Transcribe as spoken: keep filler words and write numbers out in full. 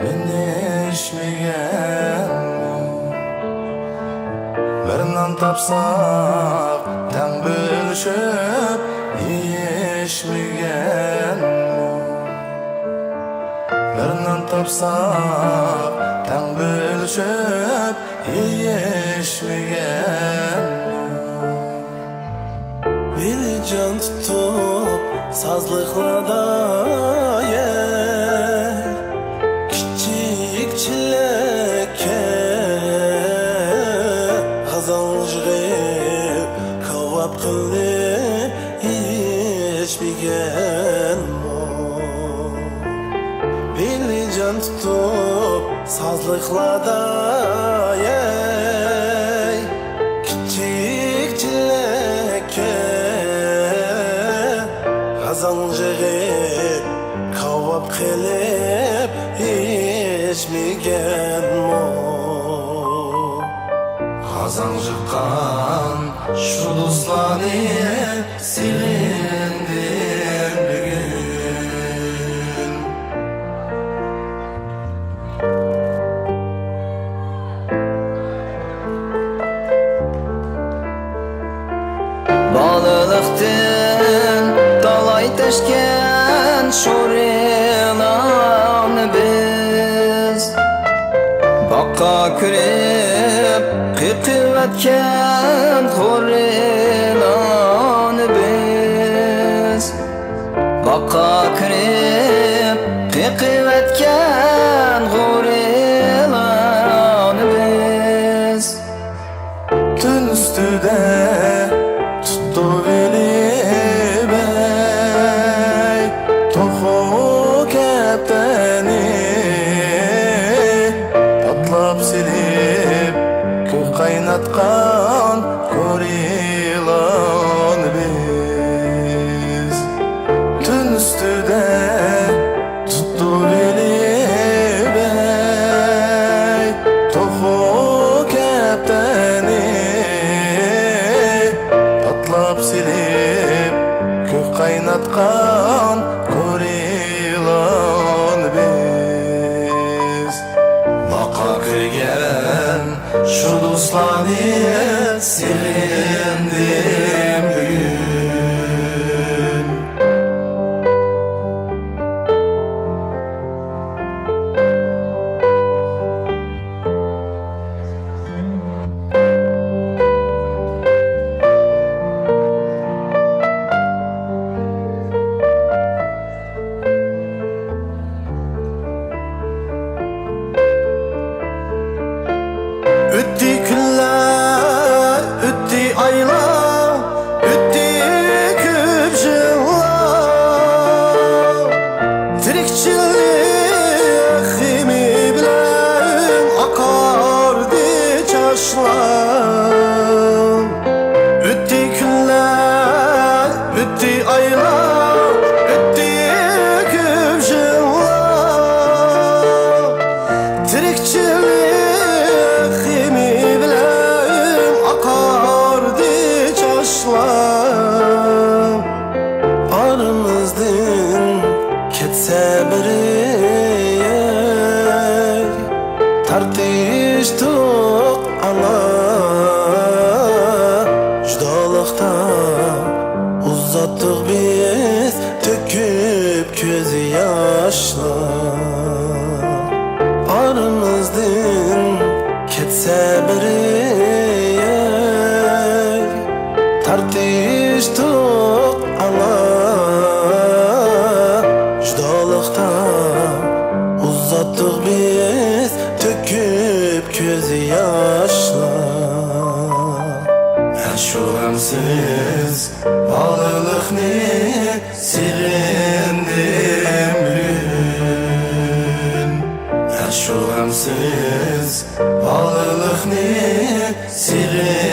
مىنىشمىگەنمۇ؟ بىر نان تاپساق، تەڭ بۆلۈشۈپ يېيىشمىگەنمۇ؟ بىر نان تاپساق، تەڭ بۆلۈشۈپ يېيىشمىگەنمۇ؟ بېلى جان تۇتۇپ سازلىقلاردا، يەي، كىچىك چېلەككە غازاڭ يىغىپ، كاۋاپ قىلىپ يېيىشمىگەنمۇ؟ بېلى جان تۇتۇپ سازلىقلاردا، يەي، كىچىك چېلەككە غازاڭ يىغىپ، كاۋاپ قىلىپ يېيىشمىگەنمۇ؟ غازاڭ يىغقان شۇ دوستلارنى سېغىندىم بۈگۈن. بالىلىقتىن تالاي تەشكەن شورىلارنى بىز، باغقا كىرىپ قېقىۋەتكەن غورىلارنى بىز، باغقا كىرىپ قېقىۋەتكەن غورىلارنى بىز. تۈن ئۈستىدە تۇتۇۋېلىپ، ئەي، توخۇ كەپتەرنى، پاتلاپ سېلىپ، كۆك قايناتقان گورىللانى بىز. تۈن ئۈستىدە تۇتۇۋېلىپ، ئەي، توخۇ كەپتەرنى، پاتلاپ سېلىپ، كۆك قايناتقان گورىللانى بىز. باغقا كىرگەن شۇ دوستلارنى سېغىندىم بۈگۈن. ئۆتتى كۈنلەر، ئۆتتى ئايلار، ئۆتتى كۆپ يىللار. تىرىكچىلىك خېمى بىلەن ئاقاردى چاچلار. ئۆتتى كۈنلەر، ئۆتتى ئايلار، ئۆتتى كۆپ يىللار. تىرىكچىلىك خېمى بىلەن ئاقاردى چاچلار. ئارىمىزدىن كەتسە بىرى، تارتىشتۇق ئاڭا، جۇدالىقتا ئۇزاتتۇق بىز تۆكۈپ كۆز ياشلار. ئارىمىزدىن كەتسە بىرى، تارتىشتۇق ئاڭا، جۇدالىقتا ئۇزاتتۇق بىز تۆكۈپ كۆز ياشلار. ئەشۇ غەمسىز بالىلىقنى سېغىندىم بۈگۈن. ئەشۇ غەمسىز بالىلىقنى سېغىندىم.